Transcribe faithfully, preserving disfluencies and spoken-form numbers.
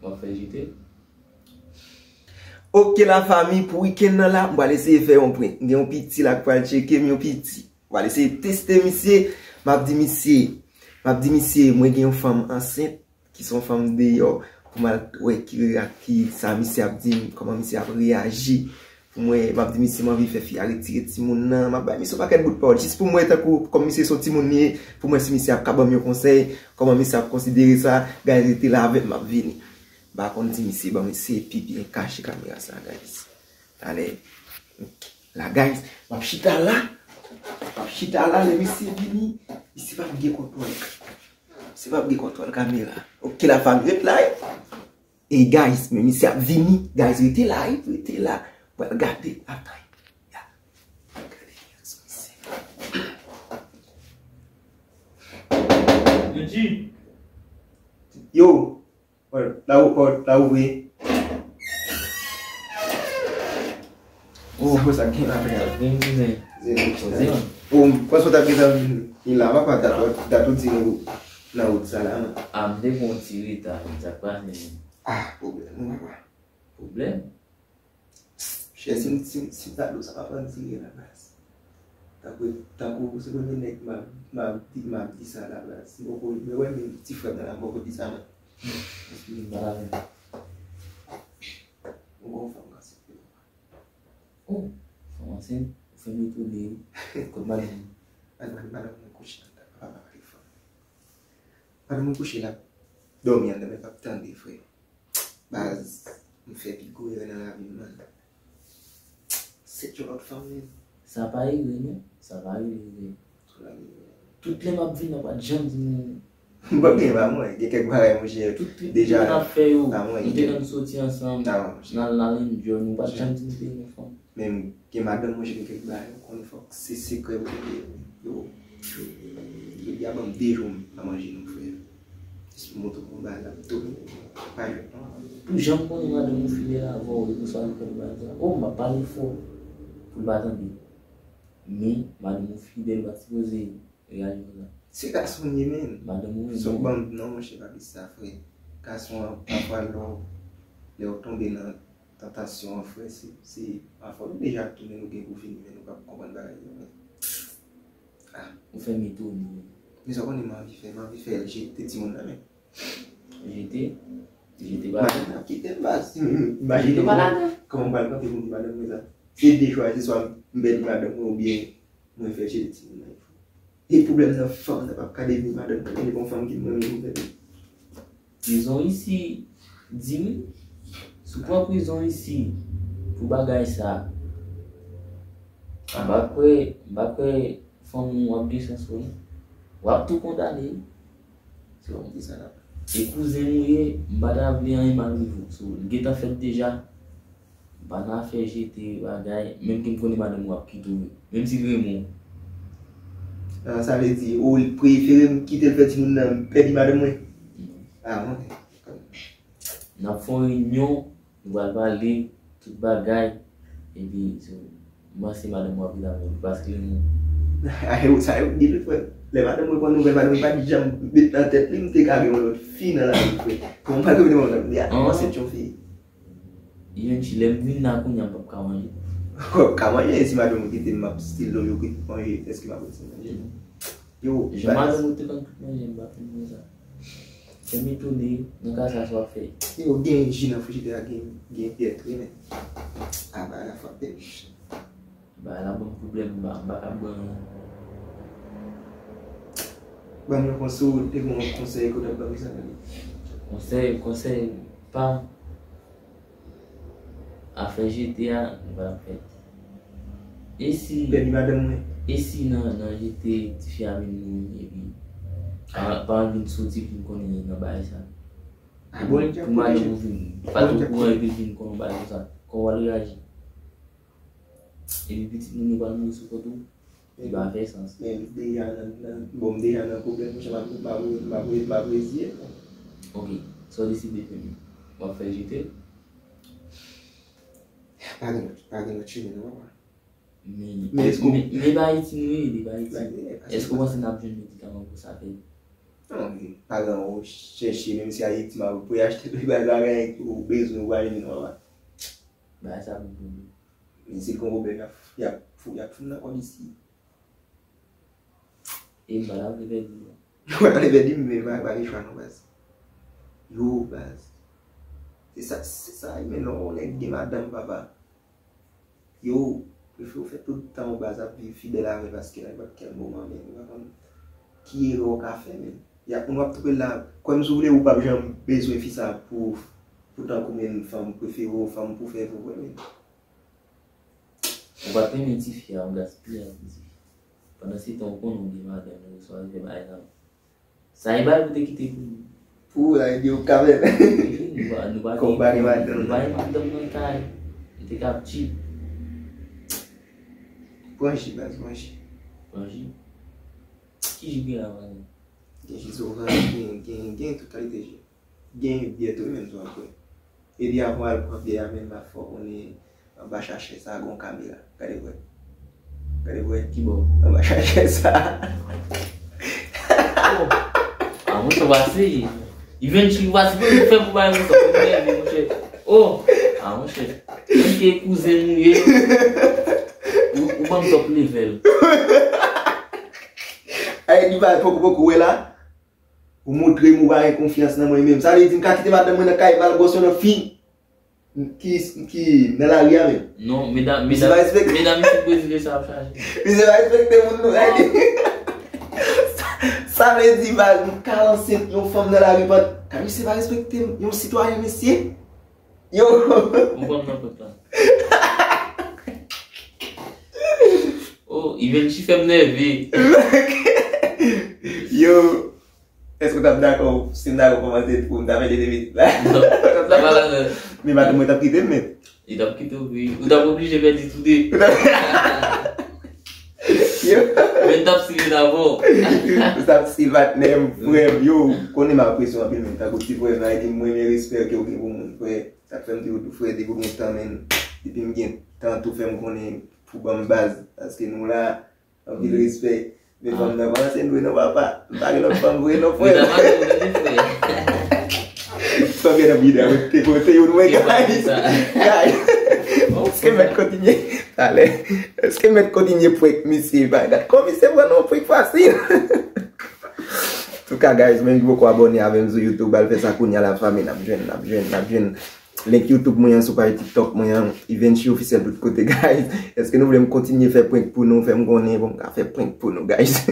W ap fè jete? Ok, la fami, pou wikenn nan la, m pral eseye fè yon prank. M gen yon piti la k pral tcheke m, yon piti. M pral eseye teste misye. M ap di misye, m ap di misye, mwen gen yon fanm ansent, ki se yon fanm deyò, pou m al wè ki, ki sa misye ap di m, kòman misye ap reyaji. Pou mwen, m ap di misye m anvi fè fi a retire timoun nan. M ap bay misye yon pakèt bout pawòl. Jis pou mwen, tankou, kòm misye se yon timoun li ye, pou mwen si misye ap ka ban m yon konsèy, kòman misye ap konsidere sa, guys, rete la avè m, m ap vini. M pa konn si misye ban misye pi byen kache kamera sa, guys. Talè. La, guys, m ap chita la. M ap chita la, lè misye vini, misye p ap gen kontwòl. Misye p ap gen kontwòl kamera. Ok, la fami, ret la, wi. E guys, men misye ap vini. Guys, rete la, wi, rete la. Pral gade, atay. Ya. Gade reyaksyon misye. Yo. Hold, la ou, hold, la ou vre. Oh, sa fè sa gen la, frè. Gen kouzen. Zero. Kouzen. Oh, m panse w t ap gentan vin la, papa, dat w, dat w di nou nan wout sa la, non. Ah, m te pran yon ti reta, men sa k pase, men. Ah, pwoblèm, non, papa. Pwoblèm? Chè, si m, si m, si m ta di w sa, m ap ann tire la, baz. Tankou, tankou se premye nèg m ap, m ap di, m ap di sa la, baz. M poko, men wè, men ti frè m nan la, m poko di sa, non. Eskize m, pa la menm. Ou gon fanm ansent, wi, papa. Oh, fanm ansent, ou fè m etone, wi. Kot madanm? Madanm, madanm mwen kouche anndan, papa, pa pale fò. Madanm mwen kouche la, dòmi anndan, men p ap tande, frè. Baz, m fè pi gwo erè nan lavi m, man. Sèt yon lòt fanm, men. Sa pa erè, non. Sa pa erè, erè. Tout lè m ap vin, w pa t janm di m. M p ap gen pa mwen. Gen kèk bagay, monchè. Tout, tout, deja, tout n ap fè yo, pa mwen, nou te konn soti ansanm, n al, n al enjoy, nou pa t janm di m te gen fanm. Men gen madanm mwen, gen kèk bagay, ou konn fòk se sekrè pou yo, yo, yo, y a ban m de jou m pa manje non, frè. Jis pou montre w yon bagay la, m domine, pa jwenn non. Pou jan m konnen madanm ou fidèl avè w, e pou sa l fè l bagay sa. Oh, m ap pale fò pou l pa tande. Men, madanm ou fidèl, pa t sipoze reyaji konsa. Se gason m ye, men. Madanm ou renmen w. Sòk ban m non, monchè, pa di sa, frè. Gason an, pafwa, lè w, lè w tonbe nan tantasyon an, frè, se, se pafwa nou deja tou, men nou gen pou fini, men nou p ap konprann bagay yo, men. Ah. Ou fè m etone. Men sa w konnen m anvi fè, m anvi fè l jete timoun nan, men. Jete? Jete pa ladan. Madanm ap kite m, baz. Imajine kòman m pral kanpe pou m di madanm mwen sa. Se de chwa, se swa m pèdi madanm mwen oubyen mwen fè jete timoun nan. E pwoblèm nan, fanm nan p ap ka devni madanm mwen, li gon fanm ki mwen menm mwen. Ils ont réussi, di wi. Si w pran prizon isi pou bagay sa, m pa kwè, m pa kwè fanm ou ap gen chans wi. W ap tou kondane wi. Se pa konn ki sa n ap. E kouzen nou ye, m pa ta vle anyen mal rive w. So, li gentan fèt deja. M pa nan afè jete bagay, menm ke m konnen madanm ou ap kite w, menm si l renmen w. Ah, sa vle di, ou prefere m kite l fè timoun nan, m pèdi madanm mwen? Non. Ah, ok. N ap fè yon reyinyon, nou pral pale, tout bagay, epi, so, m panse madanm ou ap vin avè w, paske nou. Ah, e ou sa yo di l, frè. Lè madanm mwen pran nouvèl, madanm mwen pa t janm met nan tèt li, m te ka gen yon lòt fi nan lavi, frè. Kòman m pral rele madanm li a? Kòman se yon fi? Youn chi lè m vin la kounye a m p ap ka manje. W ap ka manje, e si madanm ou kite m, m ap still love you, kit manje, èske m ap rete manje? Yo, jan madanm ou te konn kit manje, m pa konn konsa. Fè m etone, nan ka sa, sa w ap fè. Yo, gen ji nan frijidè a, gen, gen pyè tou, men. A, bagay la frape m. Bagay la ban m pwoblèm, m pa, m pa ka bwè anyen. Ban m yon konsèy, ou te gen yon konsèy ke w t ap ban m sa, tande. Konsèy, konsèy pa m. Afè jete a, nou pa t ap fè. E si, pèdi madanm mwen. E si nan, nan jete tifi a vin mouri, epi pa, paran vin soti pou n konnen nan bagay sa. Ah, bon, pou, pou madanm ou vin, pa t okouran epi l vin konnen bagay konsa. Kòman w pral reyaji? Epi pitit moun yo pral mouri sou kont ou? Li pa fè sans. Men m deja nan, nan, bon, m deja nan pwoblèm, monchè, m ap, m ap, m ap, m ap reziye m. Ok, sa w deside fè menm? W ap fè jete? Pa gen lòt, pa gen lòt chimen non, papa. Men, men, men, men pa Ayiti nou ye, li pa Ayiti. Èske w panse n ap jwenn medikaman pou sa fèt? Non, paran ou chèche, menm si Ayiti, ma pou achte tout bagay, bagay ou bezwen, ou pa vin non, papa. Bagay sa pou pou. Men si l gon pwoblèm, y ap, y ap, y ap fout nan kòd isi. E m pa ta vle pèdi non. Ou pa ta vle pèdi m, men pa, pa gen chwa non, baz. Yo, baz. Se sa, se sa, men non, yon nèg gen madanm, papa. Yo, prefere w fè tout tan w baz ap viv fidèl avè l paske nan nenpòt kèl moman, men ou pa konn ki erè w ka fè, men. Y ap moun w ap twoupe la, kwè m si w vle, ou p ap janm bezwen fi sa pou, pou tankou men fanm prefere w, fanm pou fè pou vre, men. Ou pa t renmen tifi a, ou gaspiye anpil tifi. Pandan se tan, ou konnen w gen madanm, ou swa fè bagay sa. Sa e bagay ou te kite pou li. Pou la, e di ou ka fè. Wi, nou pa, nou pa Kòm gen, pa gen madanm nou pa nan gen madanm nan kay. Li te ka ap cheat. Pran ji, baz, pran ji. Pran ji? Ki ji gen la, madanm? Gen ji Zoran, gen, gen, gen tout kalite ji. Gen byè tou, menm tou apre. Epi avan w al pran byè a, menm la fò w konnen anba chachè sa a gon kamera. Gade vre. Gade vre. Ki bò? Anba chachè sa a. Oh. Ah, monchè, w pase. Even si w pase, pou fè pou bay monchè, pou nève, monchè. Oh. Ah, monchè. Menm ke kouzen nou ye. Ou, ou ban m top level. Ay, li bay poko poko wè la. Ou montre m ou pa gen konfyans nan mwen menm. Sa vle di m ka kite madanm mwen nan kay m al bwè yon lòt fi ki, ki nan lari a menm. Non, medam, Misye medam, pa respekte. Medam isit Brezil sa ap chaje. Misye pa respekte moun nou. Sa, sa vle di, baz, m ka ansent yon fanm nan lari pandan. Ka misye pa respekte m, yon sitwayen mesye. Yo. Ou konn nan kont la. Oh, Ivelchi fè m nève. Yo. Èske w t ap dakò si m ta rekòmanse pou m ta fè de depi la? Non, sa pa la, non. Men madanm mwen t ap kite m, men. Li t ap kite w, wi. Ou t ap oblije pèdi toude. Yo. Men t ap sile nan avè w. Ou t ap sile patnè m, frè m. Yo, konnen m apresye w anpil, men tankou ti frè m, la, e di m mwen men respè ke w gen pou moun, frè. Sa k fè m toujou di w, frè, depi w gen tan, men, depi m gen tan tou, fè m konnen pou ban m baz. Paske nou la, anpil respè. Men fanm nan pa ansent vre non, papa. M pa gen lòt fanm vre non, frè. Fanm nan pa gen lòt frè. Fanm nan bida, mwen te kote yon mwen, guys. Guys. Èske m mèt kontinye? Talè. Èske m mèt kontinye prank misye? Bagay dat kòm misye pran non prank fasil. Antouka, guys, menm ki poko abòne avè m sou YouTube, al fè sa kounye a la, fanmi, n ap jwenn, n ap jwenn, n ap jwenn. Link YouTube mwen an sou paj TikTok mwen an, Ivenchi Officiel tout kote, guys. Èske nou vle m kontinye fè prank pou nou? Fè m konnen pou m ka fè prank pou nou, guys.